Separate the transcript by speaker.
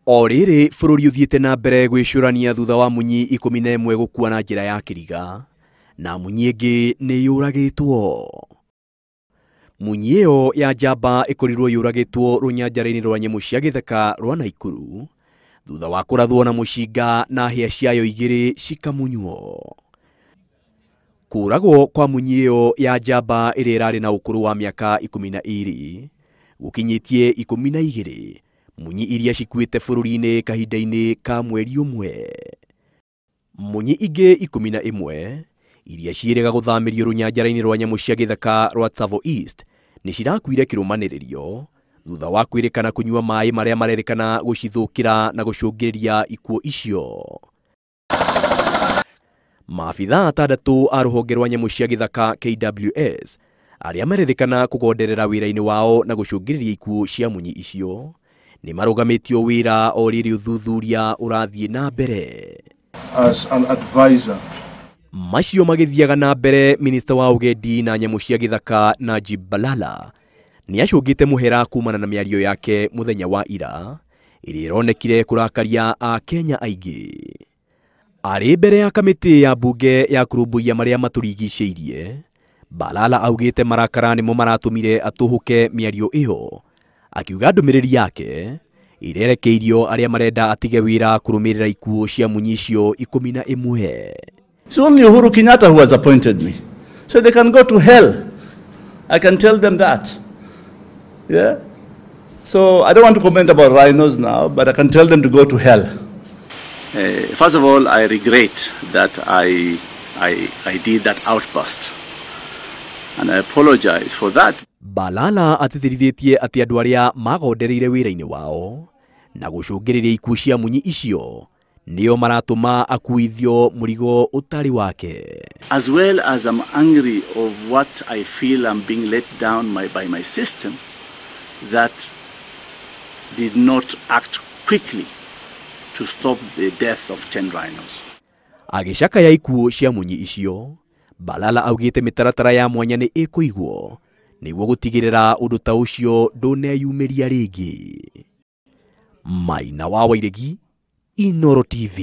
Speaker 1: O rĩrĩ bũrũri ũthiĩte na mbere gwĩcũrania thutha wa munyi 11 gũkua na njĩra ya kĩriga na munyi ĩngĩ nĩ yũragĩtwo. Munyi ĩyo ya njamba ĩkorirwo yũragĩtwo rũnyanjara-inĩ rwa nyamũ cia gĩthaka rwa Naikuru thutha wa kũrathwo na mũcinga na hĩa ciayo igĩrĩ cikamunywo. Kũragwo kwa munyi ĩyo ya njamba ĩrĩa ĩrarĩ na ũkũrũ wa mĩaka 12 gũkinyĩtie 12 munyi iria cikuĩte bũrũri-inĩ kahinda-inĩ ka mweri ũmwe. Munyi ingĩ 11 iria ciĩrĩga gũthamĩrio rũnyanjara-inĩ rwa nyamũ cia gĩthaka rwa Tsavo East nĩ cirakuire kĩrũmanĩrĩrio thutha wa kwĩrĩkana kũnyua maĩ marĩa marerĩkana gũcithũkĩra na gũcũngĩrĩria ikuũ icio. Maabithaa atandatũ a rũhonge rwa nyamũ cia gĩthaka KWS arĩa marerĩkana kũgonderera wĩra-inĩ wao na gũcũngĩrĩria ikuũ cia munyi icio nĩ marũgamĩtio wĩra o rĩrĩ ũthuthuria ũrathiĩ na mbere.
Speaker 2: As an advisor.
Speaker 1: Macio magĩthiaga na mbere, minista wa ũgendi na nyamũ cia gĩthaka Najib Balala nĩ acũngĩte mũhera kumana na mĩario yake mũthenya wa ira ĩrĩa ĩronekire kũrakaria Akenya aingĩ. Arĩ mbere ya kamĩtĩ ya mbunge ya kũrũmbũiya marĩa matũrigicĩirie, Balala augĩte marakara nĩmo maratũmire atũhũke mĩario ĩyo, akiuga ndũmĩrĩri yake irerekeirio arĩa marenda atige wĩra kũrũmĩrĩra ikuũ cia munyi icio 11.
Speaker 3: It's only Uhuru Kenyatta who has appointed me. So they can go to hell. I can tell them that. Yeah? So I don't want to comment about rhinos now, but I can tell them to go to hell. First of all, I regret that I did that outburst. And I apologize for that.
Speaker 1: Balala atĩtĩrithĩtie atĩ andũ arĩa magondereire wĩra-inĩ wao na gũcũngĩrĩria ikuũ cia munyi icio nĩo maratũma akuithio mũrigo ũtarĩ wake.
Speaker 3: As well as I'm angry of what I feel I'm being let down by my system that did not act quickly to stop the death of 10 rhinos.
Speaker 1: Agĩcakaya ikuũ cia munyi icio, Balala augĩte mĩtaratara ya mwanya nĩ ĩkũigwo nĩguo gũtigĩrĩra ũndũ ta ũcio ndũneyumĩria rĩngĩ. Maina wa Wairegi, Inooro TV.